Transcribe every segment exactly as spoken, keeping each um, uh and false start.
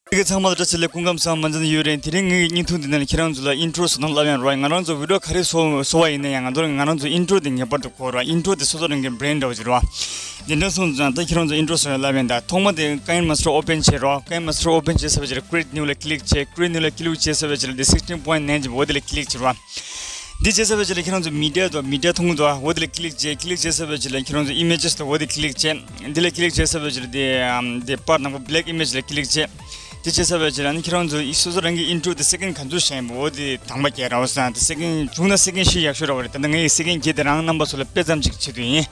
ཁྱེད་ཚང་མ་ལ་བཀྲ་ཤིས་བདེ་ལེགས། སྐུ་ཁམས་བཟང་། མ་འཛེམ་ཡོད་རེད། དེ་རིང་ངའི་བརྙན་ཐུང་འདི་ནང་ལ་ཁྱེད་རང་ཚོ་ལ་ཨིན་ཊྲོ་བཟོ་སྟངས་བསླབ་ཡང་རོགས། ང་རང་ཚོ་བི་ཌིའོ་ག་རེ་བཟོ་བཟོ་བ་ཡིན་ན་ཡང་ང་ཚོ་ང་རང་ཚོ་ཨིན་ཊྲོ་དེ་ངེས་པར་དུ་དགོས་རོགས། ཨིན་ཊྲོ་དེ་སོ་སོ་རང་གི་བྷི་རེན་ཌི་འདྲ་བོ་ཅིག་རོགས། དེ་འདྲ་སོང་ཙང་ད་ཁྱེད་རང་ཚོ་ཨིན་ཊྲོ་བཟོ་ཡང་བསླབ་ཡང་ད་ཐོག་མ་དེ་ཀའིན་མཱས་ཊར་ཨོ་པན་བྱེད་རོགས། ཀའིན་མཱས་ཊར་ཨོ་པན་བྱེད་ཚར་བའི་རྗེས་ལ་ཀི་རེ་ཨེ་ཊི་ནིའུ་ལ་ཀི་ལིག་བྱེད། ཀི་རེ་ཨེ་ཊི་ནིའུ་ལ་ཀི་ལིག་བྱེད་ཚར་བའི་རྗེས་ལ་དེ་སིགས་ཊིན་པོ་ཡིན་ཊི་ནའིན་ཅིག་འོ་དེ་ལ་ཀི་ལིག་བྱེད་རོགས། འདི་བྱས་ཚར་བའི་རྗེས་ལ་ཁྱེད་རང་ཚོ་མི་ཌི་ཡ་དང་མི་ཌི་ཡ་མཐོང་གི་འདུག་ཨ། འོ་དེ་ལ་ཀི་ལིག་བྱེད། ཀི་ལིག་བྱས་ཚར་བའི་རྗེས་ལ་ཁྱེད་རང་ཚོ་ཨི་མེ་ཇེས་དང་འོ་དེ་ཀི་ལིག་བྱེད། འདི་ལ་ཀི་ལིག་བྱས་ཚར་བའི་རྗེས་ལ་དེ་ཨམ་དེ་པར་ནང་པ་བྷི་ལེག་ཨི་མེ་ཇི་ལ་ཀི་ལིག་བྱེད། དེ་བྱས་ཚར་བའི་རྗེས་ལ་ནི་ཁྱེད་རང་ཚོ་སོ་སོ་རང་གི་ཨིན་ཊྲོ་དེ་སེ་ཀེན་ག་ཚོད་བཞག་ཡིན་པ་འོ་དེ་དང་པོ་རྒྱག་རོགས་ཟེར། དེ་སེ་ཀེན་བྱུང་ན་སེ་ཀེན་བཞི་ཡག་ཤོས་རེད་པ། རེད། ད་ནི་ངའི་སེ་ཀེན་བརྒྱད་དེ་རང་རྣམ་པ་ཚོ་ལ་དཔེ་ཙམ་ཅིག་བྱེད་དུས་ཡིན།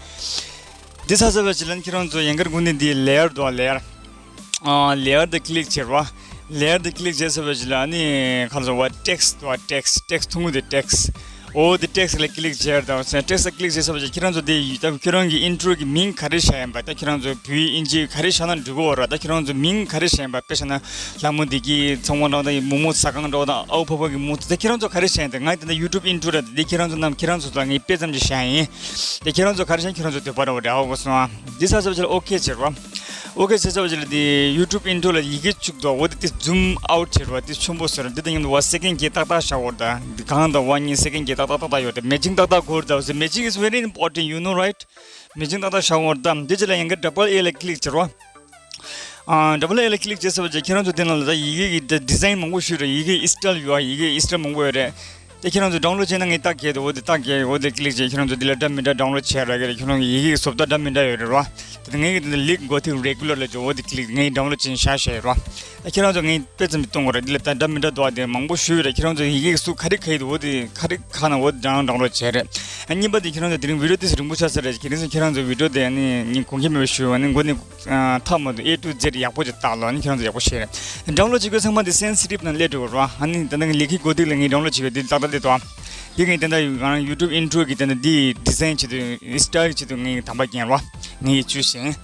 འདི་ཚར་ཚར་བའི་རྗེས་ལ་ནི་ཁྱེད་རང་ཚོ་ཡན་གར་དགོན་ནི་འདི་ལེ་ཡར་འདུག་ལེ་ཡར། ཨ་ལེ་ཡར་དེ་ཀི་ལིག་བྱེད་རོགས། ལེ་ཡར་དེ་ཀི་ལིག་བྱས་ཚར་བའི་རྗེས་ལ་ནི་ཁ་ལ་སོ་བ་ཊེག་སི་འདུག་ཨ། ཊེག་སི་ཊེག་སི་མཐོང་གི་འདུག་ཊེག་སི། འོ་དེ་ཊེག་སི་ལ་ཀི་ལིག་བྱེད་རོགས། ཊེག་སི་ལ་ཀི་ལིག་བྱས་ཚར་བའི་རྗེས་ཁྱེད་རང་ཚོ་དེ་ད་ཁྱེད་རང་གི་ཨིན་ཊྲོ་གི་མིང་ག་རེ་བཞག་ཡིན་པ། ད་ཁྱེད་རང་ཚོ་བོད་ཡིག་དབྱིན་ཇི་ག་རེ་བཞག་ན་འགྲིག་གི་རེད་པ། ད་ཁྱེད་རང་ཚོ་མིང་ག་རེ་བཞག་ཡིན་པ། དཔེ་བཞག་ན་ལྷ་མོ་བདེ་སྐྱིད་ཚོང་པ་འདྲ་བོ་དང་མོག་མོག་ཟ་ཁང་འདྲ་བོ་དང་ཨའུ་ཕ་ཕ་གི་མོག་མོག་ད་ཁྱེད་རང་ཚོ་ག་རེ་བཞག་ཡིན། ད་ང་དེ་འདྲ་ཡུ་ཊུབ་ཨིན་ཊྲོ་རེད། དེ་ཁྱེད་རང་ཚོ་རྣམས་ཁྱེད་རང་ཚོ་ལ་ངས་དཔེ་ཙམ་ཅིག་བཞག་ཡིན། དེ་ཁྱེད་རང་ཚོ་ག་རེ་བཞག་ཁྱེད་རང་ཚོ་འདོད་པ་རེད་པ། རེད་པ། ཧ་གོ་སོང་ཨ། འདི་ཚར་ཚར་བ་ཅིག་ལ་ཨོ་ཁེ་བྱེད་རོགས། ཨོ་ཁེ་བྱས་ཚར་བ་ཅིག་ལ་དེ་ཡུ་ཊུབ་ཨིན་ཊྲོ་ལ་ཡི་གེ་བཅུག་འདུག་འོ་དེ་དེ་ཛུམ་ཨའུཊ་བྱེད་རོགས། དེ་ཆེན་པོ་བཟོ་རོགས། འདི་དང་མཉམ་དུ་བ་སེ་ཀེན་བརྒྱད་ཏག་ཏག་བཞག་འོ། ད་འདི་གང་དང་བ་གཉིས་སེ་ཀེན་བརྒྱད་ཏག་ཏག་ཏག་ཏག་ཡོད། དེ་མེ་ཅིང་ཏག་ཏག་དགོས་རེད། ད་འོ་ཟེར། Matching is very important, you know, right? མེ་ཅིང་ཏག་ཏག་བཞག་འོ། ད་འདི་ཅིག་ལ་ཡང་གི་ཌབ་བལ་ཨེ་ལ་ཀི་ལིག་བྱེད་རོགས། ཨ་ཌབ་བལ་ཨེ་ལ་ཀི་ལིག་བྱས་ཚར་བ་ཅིག་ཁྱེད་རང་ཚོ་དེ་ནང་ལ་ད་ཡི་གེ་གི་ཌི་ཛའིན་མང་པོ་ཞིག་རེད། ཡི་གེ་ཨི་སི་ཊལ་ཡོད་ཨ། ཡི་གེ་ཨི་སི་ཊལ་མང་པོ་ཡོད་རེད། དེ་ཁྱེད་རང་ཚོ་ཌའུན་ལོཌ་བྱས་ན་ངས་རྟགས་རྒྱག་དེ་འོ་དེ་རྟགས་རྒྱག་འོ་དེ་ཀི་ལིག་བྱས། ཁྱེད་རང་ཚོ་དེ་ལ་འདྲ་མི་འདྲ་ཌའུན་ལོཌ་བྱས་ར་གི་རེད། ཁྱེད་རང་ཚོ་ཡི་གེ་གི་བཟོ་ལྟ་འདྲ་མི་འདྲ་ཡོད་རེད་རོ། དེ་ངས་གི་དེ་ལིག་གོ་ཐིག་རེ་གུ་ལར་ལ་བྱོ་འོ་དེ་ཀི་ལིག་ངས་ཌའུན་ལོཌ་བྱས་ནས་བཞག་བཞག་ཡོད་རོ། ད་ཁྱེད་རང་ཚོ་ངས་དཔེ་ཙམ་ཞིག་གཏོང་དགོས་རེད། དེ་ལ་ད་འདྲ་མི་འདྲ་འདུག་ཨ། དེ་མང་པོ་ཞིག་ཡོད་རེད། ཁྱེད་རང་ཚོ་ཡི་གེ་གི་སུ་ག་རེ་ག་ཡི་འདུག་འོ་དེ་ག་རེ་ག་ན་འོ་དེ་ཌའུན་ཌའུན་ལོཌ་བྱས་རེད། ཨ་གཉིས་པ་དེ་ཁྱེད་རང་ཚོ་དེ་རིང་བི་ཌིའོ་དེ་རིང་པོ་ཆགས་ས་རེད། དེ་རིང་ཚོ་ཁྱེད་རང་ཚོ་བི་ཌིའོ་དེ་ཨ་ནི་ངས་དགོངས་འགལ་མེད་པ་ཞུ། ཨ་ནི་མགོ་ནས་ཨ་མཐའ་མ་དུ་ཨེ་ཊུ་ཛེཌ་ཡག་པོ་ཅིག་བཏགས་ལོ། ཨ་ནི་ཁྱེད་རང་ཚོ་ཡག་པོ་ཤེས་རེད། ཌའུན་ལོཌ་བྱེད་དགོས་ཚང་མ་དེ་སེན་སི་ཊིབ་ནང་སླེབས་འགྲོ་རོགས། ཨ་ནི་ད་ནང་ལི་ཁི་གོ་ཐིག་ལ་ངས་ཌའུན་ལོཌ་བྱེད་དགོས་དེ་ཏག་ཏག་དེ་དོ། དེ་ངས་ད་ལྟ་ང་རང་ཡུ་ཊུབ་ཨིན་ཊྲོ་གི་ད་ལྟ་དེ་ཌི་ཛའིན་བྱེད་དུས་སི་ཊལ་བྱེད་དུས་ངས་དང་པ་རྒྱན་རོགས། ངས་ཡི་བཅུ་ཞེང་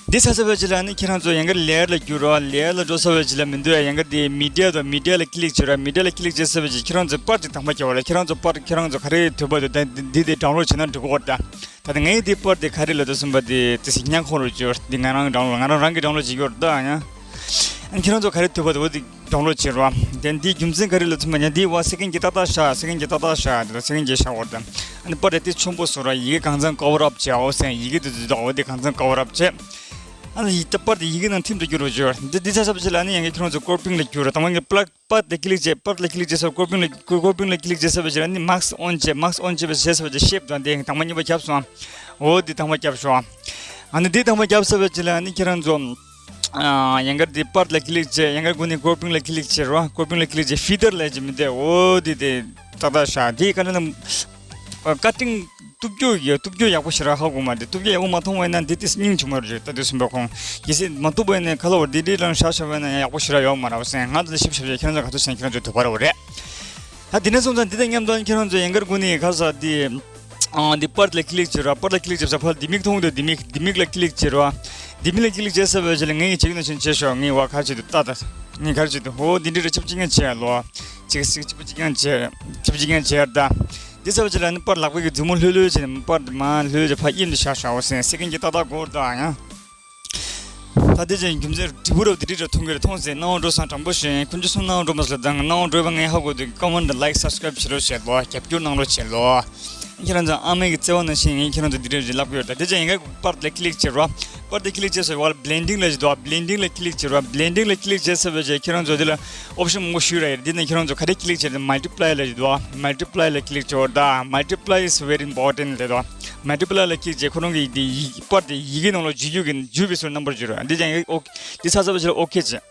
འདི་ཚར་ཚར་བའི་རྗེས་ལ་ནི་ཁྱེད་རང་ཚོ་ཡང་གི་ལེ་ཡར་ལ་བསྒྱུར་རོགས། ལེ་ཡར་ལ་འགྲོ་ཚར་བའི་རྗེས་ལ་མི་འདུག་ཡང་གི་དེ་མི་ཌི་ཡ་དང་མི་ཌི་ཡ་ལ་ཀི་ལིག་བྱེད་རོགས། མི་ཌི་ཡ་ལ་ཀི་ལིག་བྱས་ཚར་བའི་རྗེས་ཁྱེད་རང་ཚོ་པར་ཅིག་དང་པ་རྒྱག་པ་ལ་ཁྱེད་རང་ཚོ་པར་ཁྱེད་རང་ཚོ་ག་རེ་འདོད་པ་འདུག་ད་འདི་དེ་ཌའུན་ལོཌ་བྱས་ན་འགྲིག་གོ་ད། ད་ལྟ་ངའི་འདི་པར་དེ་ག་རེ་ལབ་འདུག་ཟེར་བ་དེ་དེ་སི་ཉག་ཁོང་རུ་བཅོས་འདི་ང་རང་ཌའུན་ལོཌ་ང་རང་རང་གི་ཌའུན་ལོཌ་བྱེད་ཀྱི་ཡོད་རེད་ད། ཡང་ཨ་ནི་ཁྱེད་རང་ཚོ་ག་རེ་འདོད་པ་འདུག་འོ་དེ་ཌའུན་ལོཌ་བྱེད་རོགས། དེ་འདིའི་རྒྱུ་མཚན་ག་རེ་ལབ་ཚུལ་མ་ཉག་འདི་བ་སེ་ཀེན་གྱི་ཏག་ཏག་བཞག་སེ་ཀེན་གྱི་ཏག་ཏག་བཞག་དེ་ལ་སེ་ཀེན་གྱི་བཞག་འོ་ད། ཨ་ནི་པར་དེ་དེ་ཆེན་པོ་བཟོ་རོགས། ཡི་གེ་གང་ཚང་ཀ་བར་ཨབ་བྱེད་འོ་ཟེར། ཡི་གེ་དེ་དེ་འོ་དེ་གང་ཚང་ཀ་བར་ཨབ་བྱེད། ཨ་ནི་ཡི་ད་པར་དེ་ཡི་གེ་ནང་ཐིམ་དུ་བསྒྱུར་རོགས་བྱོས། འདི་འདི་ཚ་ཚ་བ་ཅིག་ལ་ཨ་ནི་ཡང་གི་ཁྱེད་རང་ཚོ་ཀོ་པིང་ལ་བསྒྱུར་རོགས། དང་པོ་ངས་པར་པར་དེ་ཀི་ལིག་བྱས། པར་ལ་ཀི་ལིག་བྱས་ཚར། ཀོ་པིང་ལ་ཀོ་པིང་ལ་ཀི་ལིག་བྱས་ཚར་བ་ཅིག་ལ་ནི་མཱསྐ་ཨོན་བྱས། མཱསྐ་ཨོན་བྱས་པ་བྱས་ཚར་བ་ཅིག་ཤེབ་དང་དེ་དང་པོ་གཉིས་པ་བརྒྱབ་སོང་། འོ་འདི་དང་པོ་བརྒྱབ་ཤོག་ཨ་ནི་འདི་དང་པོ་བརྒྱབ་ཚར་བ་ཅིག་ལ་ནི་ཁྱེད་རང་ཚོ་ཨ་ཡང་གར་འདི་པར་ལ་ཀི་ལིག་བྱས། ཡང་གར་སྒོ་ནས་ཀོ་པིང་ལ་ཀི་ལིག་བྱེད་རོགས། ཀོ་པིང་ལ་ཀི་ལིག་བྱས། ཕི་དར་ལ་ཅིག་མི་འདུག་འོ་འདི་དེ་ཏག་ཏག་བཞག་འདི་ག་ནས་ན། ཀ་ཊིང་གཏུབ་རྒྱུ་ཡོད། གཏུབ་རྒྱུ་ཡག་པོ་ཞེ་དྲག་ཧ་གོ་མ་འདུག་གཏུབ་རྒྱུ་ཡག་པོ་མ་མཐོང་བས་ན་འདི་ཏིས་སྙིང་རྗེ་མོ་རེད། ད་དུས་གསུམ་པ་ཁོང་གལ་སྲིད་མ་གཏུབ་པས་ན་ཁ་ལོ་བར་འདི་འདྲའི་རང་ཤ་ཤ་བས་ན་ཡག་པོ་ཞེ་དྲག་ཡོད་མ་རེད་བ་སེ། ང་ད་ལྟ་ཞིབ་ཞིབ་བྱས། ཁྱེད་རང་ཚོ་ག་ཚོད་བྱས་ན་ཁྱེད་རང་ཚོ་འདོད་པ་རེད་བ་རེད། ད་འདི་ནས་སོང་ཙང་འདི་དང་མཉམ་དུ་ཁྱེད་རང་ཚོ་ཡང་གར་སྒོ་ནས་ག་ས་འདི་ཨང་འདི་པར་ལ་ཀི་ལིག་བྱེད་རོགས། པར་ལ་ཀི་ལིག་བྱེད་ས་ཕར་འདི་མིག་མཐོང་འདུག་འདི་མིག་འདི་མིག་ལ་ཀི་ལིག་བྱེད་རོགས། འདི་མིག་ལ་ཀི་ལིག་བྱས་ཚར་བའི་རྗེས་ལ་ངས་བྱེད་ཀྱི་ན་ཆེན་ཆེ་ཤོག་ངས་བ་ཁ་ཆེད་དུ་ལྟ་ད། ངས་ག་རེ་བྱེད་དུ་ཧོ་འདི་འདྲ་རེ་ཆབ་ཅིག་ཡང་བྱས་ལོ། ཅིག་སིག་ཆིབ་ཅིག་ཡང་བྱས། ཆིབ་ཅིག་ཡང་བྱས་ད། འདི་ཚར་བ་ཅིག་ལ་ནི་པར་ལག་པའི་གི་མཛུབ་མོ་ལྷོད་ལྷོད་བྱས་ནས་པར་མ་ལྷོད་བྱས་ཕར་གཡེམ་དུ་བཞག་བཞག་འོ་སེ་སེ་ཀེན་གྱི་ཏག་ཏག་འགོར་ད་ཡང་། ད་དེ་ཅན་རྒྱུ་མཚན་དྲི་བ་རབ་དེ་འདྲ་མཐོང་གི་རེད། མཐོང་ཟེར་སྣང་བ་འགྲོ་སང་དྲང་པོ་བཤད། ཁོང་ཚོ་སུ་སྣང་བ་འགྲོ་མ་སོང་དང་སྣང་བ་འགྲོ་བ་ངས་ཧ་གོ་དུས་ཀོ་མེན་ཊི་ལའིག་སབ་སི་ཀ་རའིབ་བྱེད་རོགས་བྱེད་ལོ། རྒྱབ་སྐྱོར་གནང་རོགས་བྱེད་ལོ། ཁྱེད་རང་ཚོ་ཨ་མའི་གི་བརྩེ་བ་ནང་བཞིན་ངས་ཁྱེད་རང་ཚོ་འདི་འདྲ་རེ་ལབ་གི་ཡོད། ད་དེ་ཅན་ཡིན་ག་པར་དེ་ཀི་ལིག་བྱེད་རོགས། པར་དེ་ཀི་ལིག་བྱས་སོ་བར་བྷི་ལེན་ཌིང་ལ་ཞིག་འདུག་བྷི་ལེན་ཌིང་ལ་ཀི་ལིག་བྱེད་རོགས། བྷི་ལེན་ཌིང་ལ་ཀི་ལིག་བྱས་ཚར་བའི་རྗེས་ཁྱེད་རང་ཚོ་འདི་ལ་ཨོབ་ཤན་མང་པོ་ཞིག་རག་ཡོད་རེད། འདི་ནས་ཁྱེད་རང་ཚོ་ག་རེ་ཀི་ལིག་བྱས་ཏེ་མལ་ཊི་པ་ལའི་ལ་ཞིག་འདུག་མལ་ཊི་པ་ལའི་ལ་ཀི་ལིག་བྱེད་རོགས། ད་མལ་ཊི་པ་ལའི་is very important ལབ་འདུག་མལ་ཊི་པ་ལའི་ལ་ཀི་ལིག་བྱས་ཁོ་རང་གི་འདི་ཡི་པར་དེ་ཡི་གེ་ནང་ལ་འཇུ་རྒྱུ་གི་འཇུ་བའི་སོར་རྣམ་པར་འཇུ་རོགས། འདི་ཅན་ཨོ་འདི་ཚར་ཚར་བའི་རྗེས་ལ་ཨོ་ཁེ་བྱས།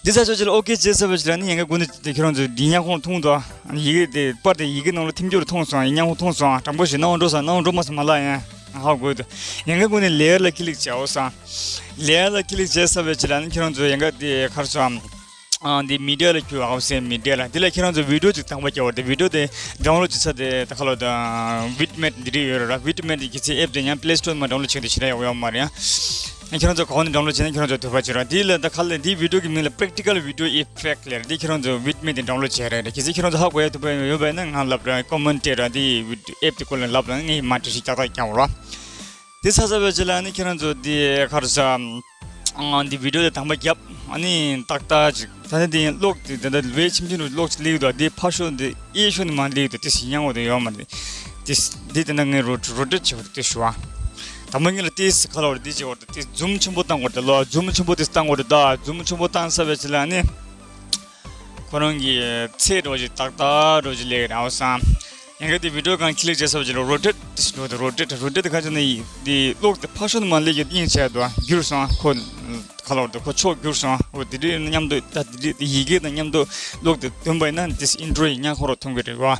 འདི་ཚར་ཚར་བའི་རྗེས་ལ་ཨོ་ཁེ་བྱས་ཚར་བའི་རྗེས་ལ་ནི་ཡང་ག་སྒོ་ནས་དེ་ཁྱེད་རང་ཚོ་འདི་ཉག་ཁོང་མཐོང་འདུག་ཡི་གེ་དེ་པར་དེ་ཡི་གེ་ནང་ལ་ཐིམ་རྒྱུར་མཐོང་སོང་། ཉག་ཁོང་མཐོང་སོང་། དྲང་པོ་ཞིག་སྣང་བ་འགྲོ་སོང་། སྣང་བ་འགྲོ་མ་སོང་མ་ལ་ཡང་ཧ་གོ་འདུག་ཡང་ག་སྒོ་ནས་ལེ་ཡར་ལ་ཀི་ལིག་བྱས་འོ་སང་། ལེ་ཡར་ལ་ཀི་ལིག་བྱས་ཚར་བའི་རྗེས་ལ་ནི་ཁྱེད་རང་ཚོ་ཡང་ག་དེ་གར་སོང་། ཨ་འདི་མི་ཌི་ཡ་ལ་ཁྱོད་ཨའོ་སེ་མི་ཌི་ཡ་ལ་འདི་ལ་ཁྱེད་རང་ཚོ་བི་ཌིའོ་ཅིག་དང་པོ་རྒྱག་བར་དེ་བི་ཌིའོ་དེ་ཌའུན་ལོཌ་བྱེད་ས་དེ་ད་ཁ་ལོ་དང་བི་ཌི་མེཊ་འདི་རིགས་ཡོད་ར། བི་ཌི་མེཊ་གི་ཚེ་ཨེབ་དེ་ཡང་པི་ལེ་སི་ཊོར་ནས་མར་ཌའུན་ལོཌ་བྱེད་དེ་ཞེ་དྲག་ཡག་པོ་ཡོད་མ་རེད། ཡང་ཁྱེད་རང་ཚོ་ག་བ་ནས་ཌའུན་ལོཌ་བྱེད་ན་ཁྱེད་རང་ཚོ་འདོད་པ་བྱེད་ར། འདི་ལ་ད་ཁ་ལ་འདི་བི་ཌིའོ་གི་མིང་ལ་པེ་རེག་ཊི་ཀལ་བི་ཌིའོ་ཨི་ཕེག་ཊི་ལབ་རེད། འདི་ཁྱེད་རང་ཚོ་བི་ཌི་མེཊ་དེ་ཌའུན་ལོཌ་བྱེད་ར་རེད། གལ་སྲིད་ཁྱེད་རང་ཚོ་ཧ་གོ་ཡ་འདོད་པ་ཡོད་པ་ཡིན་ན་ང་ལབ་ར། ཀོ་མེན་ཊི་ར་འདི་ཨེབ་དེ་སྐོར་ལ་ལབ་ར། ངས་མར་འགྲེལ་བཤད་ཀྱག་ཀྱག་རྒྱག་ར། དེ་ཚར་ཚར་བའི་རྗེས་ལ་ནི་ཁྱེད་རང་ཚོ་འདི་གར་ས། ཨང་འདི་བི་ཌིའོ་དེ་དང་པོ་བརྒྱབ། ཨ་ནི་ཏག་ཏག་ཅིག་ད་ནི་དེ་གློག་དེ་ད་ལྟ་བའི་ཁྱིམ་ཆུང་རུ་གློག་ཅིག་སླེབས་འདུག་དེ་ཕར་ཕྱོགས་འདི་གཡས་ཕྱོགས་ནས་མར་སླེབས་འདུག་དེ་ཞིག་ཡང་འོ་དེ་ཡོད་མ་རེད། དེ་དེ་ད་ནི་ངས་རོ་རོ་ཊེཊ་བྱེད་པ་དེ་ཞུ་བ། དང་པོ་ངས་ལ་དེ་ཁ་ལོ་རེད། དེ་བྱེད་འོ་དེ་ཛུམ་ཆེན་པོ་བཏང་འོ་དེ་ལོ་ཛུམ་ཆེན་པོ་དེ་བཏང་འོ་དེ་ད་ཛུམ་ཆེན་པོ་བཏང་ས་བའི་ཆེད་ལ་ཨ་ནི། ཁོ་རང་གི་ཚད་འགྲོ་ཅིག་ཏག་ཏག་འགྲོ་ཅིག་ལེགས་ར་བསམ། ཡང་ག་དེ་བི་ཌིའོ་གང་ཁི་ལིག་བྱས་ས་བ་ཅིག་ལ་རོ་ཊེཊ་དེ་ཞིག་འགྲོ་དེ་རོ་ཊེཊ་རོ་ཊེཊ་དེ་ཁ་ཅིག་ནི་དེ་གློག་དེ་ཕར་ཕྱོགས་ནས་མར་སླེབས་ཀྱི་དབྱིངས་བྱས་འདུག་འགྱུར་སོང་ཁོ། ཁ་ལོར་དུ་ཁོ་ཕྱོགས་འགྱུར་སོང་། འོ་དེ་འདྲའི་མཉམ་དུ་ད་དེ་འདྲའི་ཡི་གེ་དང་མཉམ་དུ་གློག་དེ་འདོན་པ་ཡིན་ན་དེ་ཨིན་ཊྲོ་ཡིན་ཉག་ཁོ་རོ་མཐོང་གི་རེད་བ།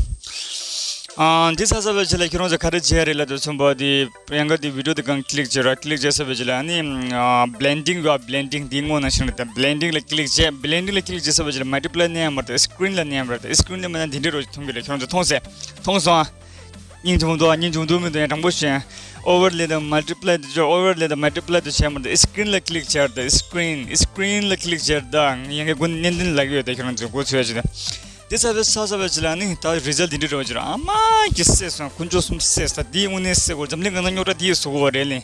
ཨ་འདི་ཚ་ཚ་བ་ཅིག་ལ་ཁྱེད་རང་ཚོ་ག་རེ་བྱས་རེད་ལབ་དུས་ཚོད་པ་དེ། ཡང་ག་དེ་བི་ཌིའོ་དེ་གང་ཀི་ལིག་བྱེད་ར། ཀི་ལིག་བྱེད་ས་བ་ཅིག་ལ་ཨ་ནི་ཨ་བི་ལེན་ཌིང་ཡོད། བི་ལེན་ཌིང་དེའི་སྔོན་ན་ཕྱིན་ར། དེ་བི་ལེན་ཌིང་ལ་ཀི་ལིག་བྱེད། བི་ལེན་ཌིང་ལ་ཀི་ལིག་བྱེད་ས་བ་ཅིག་ལ་མལ་ཊི་པ་ལའི་ནས་ཡང་མར་དེ་སི་ཀི་རིན་ལ་ནས་ཡང་མར་དེ་སི་ཀི་རིན་ལ་མ་ན་དེ་འདྲའི་རོ་མཐོང་གི་རེད། ཁྱེད་རང་ཚོ་མཐོང་སེ་མཐོང་སོང་ཨ། སྙིང་རྗེ་མོ་འདུག་ཨ། སྙིང་རྗེ་མོ་འདུག་མི་འདུག་ཡང་དྲང་པོ་བཤད། ཨོ་ཝར་ལེ་དང་མལ་ཊི་པ་ལའི་དེ་ཅོ། ཨོ་ཝར་ལེ་དང་མལ་ཊི་པ་ལའི་དེ་བྱས་མར་དེ་སི་ཀི་རིན་ལ་ཀི་ལིག་བྱེད་ར། དེ་སི་ཀི་རིན་སི་ཀི་རིན་ལ་ཀི་ལིག་བྱེད་ར། ད་ཡང་གི་སྒོ་ནས་ནན་ཏན་ལབ་ཀྱི་ཡོད། དེ་ཁྱེད་རང་ཚོ་སྒོ་ཚོས་བྱེད་དེ། དེ་ཚ་བའི་ཚ་ཚ་བའི་ཅི་ལ་ནི་ད་རི་ཛལ་འདི་འདྲི་རོ་ཅི་ར། ཨ་མ་གི་སེ་སོང་། དཀོན་མཆོག་གསུམ་སེ་ས་འདིའི་དངོས་གནས་སེ་གོ། འཛམ་གླིང་གང་ན་རྙོག་དྲ་འདིའི་བཟོ་གོ་རེད་ལེ།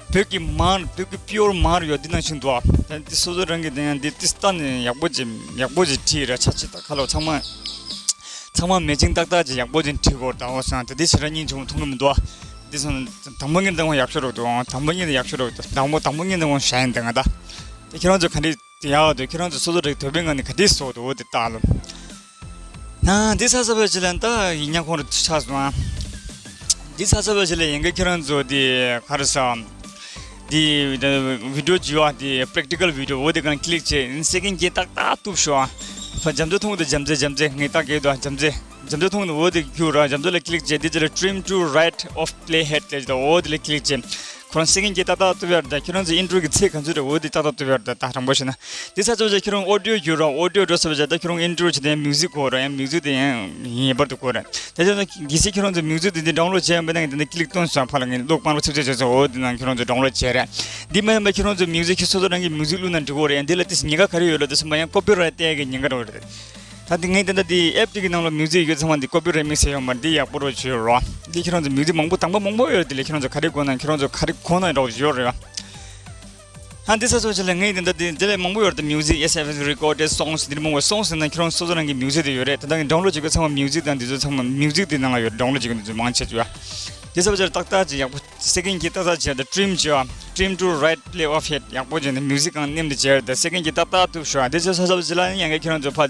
བོད་ཀྱི་མར་བོད་ཀྱི་པི་ཡོར་མར་ཡོད་འདི་ནང་བཞིན་འདུག་ཨ། ད་འདི་སོ་སོ་རང་གི་དེ་ཡང་འདི་ཏི་སྟ་ནས་ཡག་པོ་ཅིག་ཡག་པོ་ཅིག་བྲིས་ར། ཆ་ཆི་ད་ཁ་ལོ་ཚང་མ་ཚང་མ་མེ་ཅིང་ཏག་ཏག་ཅིག་ཡག་པོ་ཅིག་བྲིས་གོ། ད་འོ་སང་དེ་འདི་ཕྱི་ར་སྙིང་རྗེ་མོ་མཐོང་གི་མི་འདུག་ཨ། འདི་སང་དང་པོ་ཉིད་དང་པོ་ཡག་ཤོས་རོགས་འདུག་ཨ། དང་པོ་ཉིད་ཡག་ཤོས་རོགས་འདུག་དང་པོ་དང་པོ་ཉིད་དང་པོ་ཞེ་ཡིན་ད་ང་ད། དེ་ཁྱེད་རང་ཚོ་ག་འདྲ། དེ་ཡག་འདུག་ཁྱེད་རང་ཚོ་སོ་སོ་རིགས་དོད་པའི་ངང་ནས་ག་འདྲས་བཟོ་འདུག་འོ་དེ་ལྟ་ལོ། ན་འདི་ས་ས་བ་ཅི་ལ་ད་ཡིན་ཉག་ཁོང་རུ་ཆགས་སོང་ཨ། འདི་ས་ས་བ་ཅི་ལ་ཡིན་ག་ཁྱེད་རང་ཚོ་དེ་ག་རེ་ཟ། འདི་བི་ཌིའོ་བྱི་བ་དེ་པྲེག་ཊི་ཀལ་བི་ཌིའོ་འོ་དེ་གང་ཀི་ལིག་བྱས་སེ་ཀེན་གྱི་ཏག་ཏག་གཏུབ་ཤོག་ཨ། ཕ་རྒྱ་མཚོ་མཐོང་གི་འདུག་རྒྱ་མཚོ་རྒྱ་མཚོ་ངས་ཏག་གེ་འདུག་རྒྱ་མཚོ་རྒྱ་མཚོ་མཐོང་གི་འདུག་འོ་དེ་རྒྱུག་ར། རྒྱ་མཚོ་ལ་ཀི་ལིག་བྱས་འདི་ཅི་ལ་ཊིམ་ཊུ་རའིཊ་ཨོཕ་པི་ལེ་ཧེཌ་ལས་འདུག་འོ་དེ་ལ་ཀི་ལིག་བྱས། ཁོ་རང་སེ་ཀེན་གྱི་ཏག་ཏག་གཏུབ་ཡར་ད། ཁྱོད་རང་ཚོ་ཨིན་ཊྲོ་གི་ཚད་ག་ཚོད་རེད། འོ་དེ་ཏག་ཏག་གཏུབ་ཡར་ད། ད་དྲང་པོ་བཤད་ན་དེ་ཚ་ཚོ་བྱས་ཁྱོད་རང་ཨོ་ཌིའོ་བརྒྱུད་ར། ཨོ་ཌིའོ་འགྲོ་ས་བྱས་ད་ཁྱོད་རང་ཨིན་ཊྲོ་བྱས་ཏེ་མིའུ་ཟིག་གོ་ར། ཡང་མིའུ་ཟིག་དེ་ཡང་ངེས་པར་དུ་གོ་ར། དེ་ཚོ་ན་གལ་སྲིད་ཁྱོད་རང་ཚོ་མིའུ་ཟིག་དེ་འདི་ཌའུན་ལོཌ་བྱས་ཡོད་པ་ན་དེ་འདི་ཀི་ལིག་སྟོན་སོང་། ཕར་ལ་ངས་གློག་སྤང་རོགས་ཚིག་ཚོད་ཚོད་འོ་དེ་ནང་ཁྱོད་རང་ཚོ་ཌའུན་ལོཌ་བྱས་ར། འདི་མ་ཡིན་པ་ཁྱོད་རང་ཚོ་མིའུ་ཟིག་ཁྱོད་སོ་སོ་རང་གི་མིའུ་ཟིག་བླུགས་ན་འགྲིག་གོ་ར། ཡང་འདི་ལ་དེ་ཉེན་ཁ་ག་རེ་ཡོད་ལ་དེ་སོང་པ་ཡང་ཀོ་པི་རའིཊ་བལྟས་ཀྱི་ཉེན་ཁ་རོ་རེད། ད་དེ་ངས་དེ་འདྲ་དེ་ཨེབ་དེ་གི་ནང་ལ་མིའུ་ཟིག་ཡོད་ཚང་མ་འདི་ཀོ་པི་རའིཊ་དམིགས་བསལ་ཡོད་མ་རེད། འདི་ཡག་པོ་རོ་བྱོས་རོ། འདི་ཁྱེད་རང་ཚོ་མིའུ་ཟིག་མང་པོ་དང་པོ་མང་པོ་ཡོད་རེད། དེ་ལས་ཁྱེད་རང་ཚོ་ག་རེ་དགོས་ན་ཁྱེད་རང་ཚོ་ག་རེ་དགོས་ན་རོགས་ཡོད་རེད། ཧ་འདི་ས་སོ་ཆེ་ལ་ངས་དེ་འདྲ་དེ་དེ་ལས་མང་པོ་ཡོད་རེད། དེ་མིའུ་ཟིག་ཨེས་ཨེཕ་ཨེས་རི་ཀོར་ཌེཌ་སོང་སི་འདི་མང་པོ་སོང་སི་ན་ཁྱེད་རང་སོ་སོ་རང་གི་མིའུ་ཟིག་དེ་ཡོད་རེད། ད་ལྟ་ངས་ཌའུན་ལོཌ་བྱེད་དགོས་ཚང་མ་མིའུ་ཟིག་དང་འདི་ཚོ་ཚང་མ་མིའུ་ཟིག་དེ་ནང་ལ་ཡོད་རེད། ཌའུན་ལོཌ་བྱེད་དགོས་འདི་ཚོ་མང་ཆེ་ཆེ་ཡོད། དེ་ས་སོ་ཆེ་ཏག་ཏག་ཅིག་ཡག་པོ་སེ་ཀེན་གྱི་ཏག་ཏག་བྱས་ཏེ་ཊིམ་བྱས་པ། ཊིམ་ཊུ་རའིཊ་པི་ལེ་ཨོཕ་ཧེཌ་ཡག་པོ་བྱས་ནས་མིའུ་ཟིག་གང་མནན་ཏེ་བྱས་ཏེ་སེ་ཀེན་གྱི་ཏག་ཏག་ཐུབ་ཤོག་དེ་ཚོ་ས་ས་ཅི་ལ་ཡང་གི་ཁྱེད་རང་ཚོ་ཕ་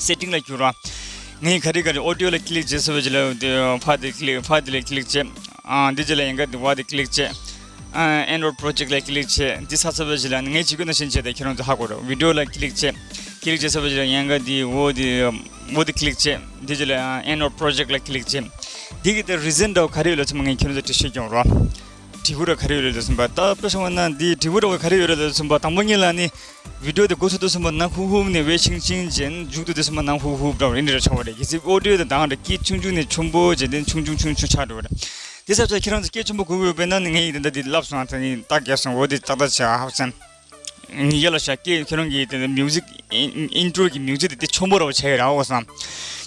སེ་ཊིང་ལ་བསྒྱུར་རོགས། ངས་ག་རེ་ག་རེ་ཨོ་ཌིའོ་ལ་ཀི་ལིག་བྱས་ས་བ་ཅི་ལ་དེ་ཕ་དེ་ཀི་ལིག་ཕ་དེ་ལ་ཀི་ལིག་བྱས། ཨ་འདི་ཅི་ལ་ཡང་གི་དེ་བ་དེ་ཀི་ལིག་བྱས། ཨ་ཨེན་ཌོར་པྲོ་ཇེཀ་ལ་ཀི་ལིག་བྱས། འདི་ས་ས་བ་ཅི་ལ་ངས་བྱེད་དགོས་ན་ཤེས་བྱས་ཏེ་ཁྱེད་རང་ཚོ་ཧ་གོ་རོགས། བི་ཌིའོ་ལ་ཀི་ལིག་བྱས། ཀི་ལིག་བྱས་ས་བ་ཅི་ལ་ཡང་གི་དེ་འོ་དེ་འོ་དེ་ཀི་ལིག་བྱས། འདི་ཅི་ལ་ཨ་ཨེན་ཌོར་པྲོ་ཇེཀ་ལ་ཀི་ལིག་བྱས། འདི་གི་དེ་རི་ཛལ་འདྲ་བོ་ག་རེ་ཡོད་ལ་ཚང་མ་ངས་ཁྱེད་རང་ཚོ་འགྲེལ་བཤད་རྒྱག་རོགས། དྲིལ་བུ་ར་ག་རེ་ཡོད་རེད་ཟེར་བ་ད་དཔེ་བཞག་པ་ན་འདི་དྲིལ་བུ་ར་ག་རེ་ཡོད་རེད་ཟེར་བ་དང་པོ་ཉིད་ལ་ནི་བི་ཌིའོ་དེ་འགོ་ཚུགས་དུས་ཙམ་པ་ན་ཧུབ་ཧུབ་ནས་ཝེ་ཆིང་ཆིང་བྱས་མཇུག་ཏུ་དུས་ཙམ་པ་ན་ཧུབ་ཧུབ་འདྲ་བོ་རེ་འདྲ་ར་ཆགས་པ་རེད། གལ་སྲིད་ཨོ་ཌིའོ་དེ་དང་རེ་སྐད་ཆུང་ཆུང་ནས་ཆེན་པོ་བྱས་ཏེ་ཆུང་ཆུང་ཆུང་ཆུང་ཆགས་འགྲོ་བ་རེད། དེ་ཚབ་ཚ་ཁྱེད་རང་ཚོ་སྐད་ཆེན་པོ་གོ་དགོས་པས་ན་ནི་ངས་ཡིན་དེ་འདྲ་འདི་ལབ་སོང་ཨ། ད་ནི་ད་རྒྱབ་སོང་འོ་དེ་ཏག་ཏག་བྱས་ཧ་བསམ། ངས་ཡ་ལ་ཤ་སྐད་ཁྱེད་རང་གིས་དེ་མིའུ་ཟིག་ཨིན་ཨིན་ཊྲོ་གི་མིའུ་ཟིག་དེ་དེ་ཆེན་པོ་ར་བ་བྱས་ར་འོ་བསམ།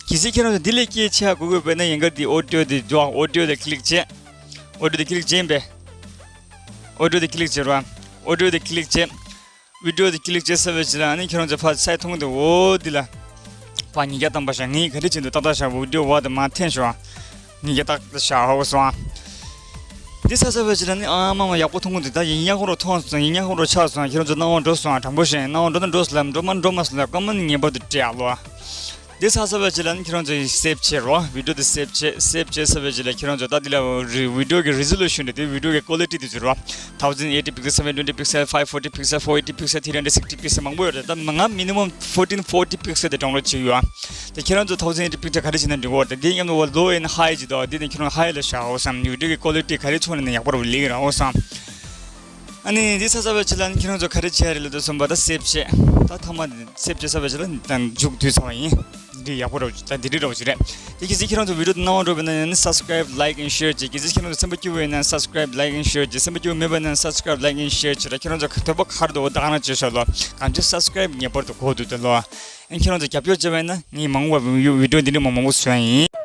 གལ་སྲིད་ཁྱེད་རང་ཚོ་འདི་ལས་སྐད་ཆེ་ཧ་གོ་དགོས་པས་ན་ཡིན་ག་འདི་ཨོ་ཌིའོ་དེ་འགྲོ་ཨོ་ཌིའོ་དེ་ཀི་ལིག་བྱས། ཨོ་ཌིའོ་དེ་ཀི་ལིག་བྱས་པས། ཨོ་ཌིའོ་དེ་ཀི་ལིག་བྱས་ར། ཨོ་ཌིའོ་དེ་ཀི་ལིག་བྱས། བི་ཌིའོ་དེ་ཀི་ལིག་བྱས་ས་བའི་ཕྱིར་ཨ་ནི་ཁྱེད་རང་ཚོ་ཕར་སའི་མཐོང་དེ་འོ་འདི་ལ། ཕར་ཉིས་བརྒྱ་བཏང་པ་ཤག་ངས་ག་འདྲ་བྱེད་འདུག་ཏག་ཏག་ཤག་བི་ཌིའོ་བ་དེ་མར་འཐེན་ཤོག་ཉིས་བརྒྱ་ཏག་ཏག་ཤག་ཧ་གོ་སོང་ཨ། འདི་ས་ས་བའི་ཕྱིར་ཨ་ནི་ཨ་མ་མ་ཡག་པོ་མཐོང་གི་འདུག་ད་ཡིན་ཡག་ཁོ་རོ་མཐོང་སོང་ཡིན་ཡག་ཁོ་རོ་ཆགས་སོང་ཁྱེད་རང་ཚོ་སྣང་བ་འགྲོ་སོང་ཨ། དྲང་པོ་བཤད་སྣང་བ་འགྲོ་ན་འགྲོ་སོང་ལ་འགྲོ་མ་འགྲོ་མ་སོང་ལ་ཀོ་མེན་ངེས་པར་དུ་སྤྲད་ཨ་ལོ་ཨ། འདི་ས་ས་བའི་ཕྱིར་ཨ་ནི་ཁྱེད་རང་ཚོ་སེབ་བྱེད་རོགས། བི་ཌིའོ་དེ་སེབ་བྱེད། སེབ་བྱེད་ས་བའི་ཕྱིར་ཁྱེད་རང་ཚོ་ད་འདི་ལ་རི་བི་ཌིའོ་གི་རི་ཛོ་ལུ་ཤན་དེ་བི་ཌིའོ་གི་ཀོ་ལི་ཊི་དེ་ཚོ་རོགས། Thousand eighty pixel, seven twenty pixel, five forty pixel, four eighty pixel, three hundred sixty pixel མང་པོ་ཡོད་རེད། ད་ང་minimum fourteen forty pixel དེ་ཌའུན་ལོཌ་བྱེད་ཀྱི་ཡོད་ཨ། དེ་ཁྱེད་རང་ཚོ་thousand eighty pixel ག་རེ་བྱེད་ན་འགྲིག་གོ་རེད། དེ་མཉམ་དུ་low and high ཅིག་འདུག་དེ་ནས་ཁྱེད་རང་ཧའི་ལ་བཞག་འོ་བསམ། བི་ཌིའོ་གི་ཀོ་ལི་ཊི་ག་རེ་ཚོགས་ནས་ནས་ཡག་པོ་རུ་ལེགས་ར་འོ་བསམ། ཨ་ནི་འདི་ས་ས་བའི་ཕྱིར་ཨ་ནི་ཁྱེད་རང་ཚོ་ག་རེ་བྱས་རེད་ལབ་དུས་ཙམ་པ་ད་སེབ་བྱས། ད་ཐ་མ་སེབ་བྱས་ས་བའི་ཕྱིར་ད་མཇུག་བསྡུས་ཚར་བ་ཡིན། འདི་ཡག་པོ་རེད། ད་འདི་འདྲ་རེད་བྱས་རེད། དེ་གལ་སྲིད་ཁྱེད་རང་ཚོ་བི་ཌིའོ་དེ་སྣང་བ་འགྲོ་བས་ན་ཡང་ནི་subscribe, like and share བྱེད། གལ་སྲིད་ཁྱེད་རང་ཚོ་སེམས་པ་སྐྱིད་པོ་ཡིན་ན་subscribe, like and share བྱེད། སེམས་པ་སྐྱིད་པོ་མེད་པ་ན་subscribe, like and share བྱེད་ར། ཁྱེད་རང་ཚོ་དོད་པ་ག་རེ་འདུག་འོ་ད་ག་རང་བྱེད་ཤོག་ལོ། གང་ཅི་subscribe ངེས་པར་དུ་དགོས་འདུག་ད་ལོ། ཨ་ཁྱེད་རང་ཚོ་རྒྱབ་སྐྱོར་བྱས་པ་ཡིན་ན་ངས་མང་བ་བི་ཌིའོ་འདི་འདྲ་མང་མང་པོ་བཟོ་ཡ་ཡིན།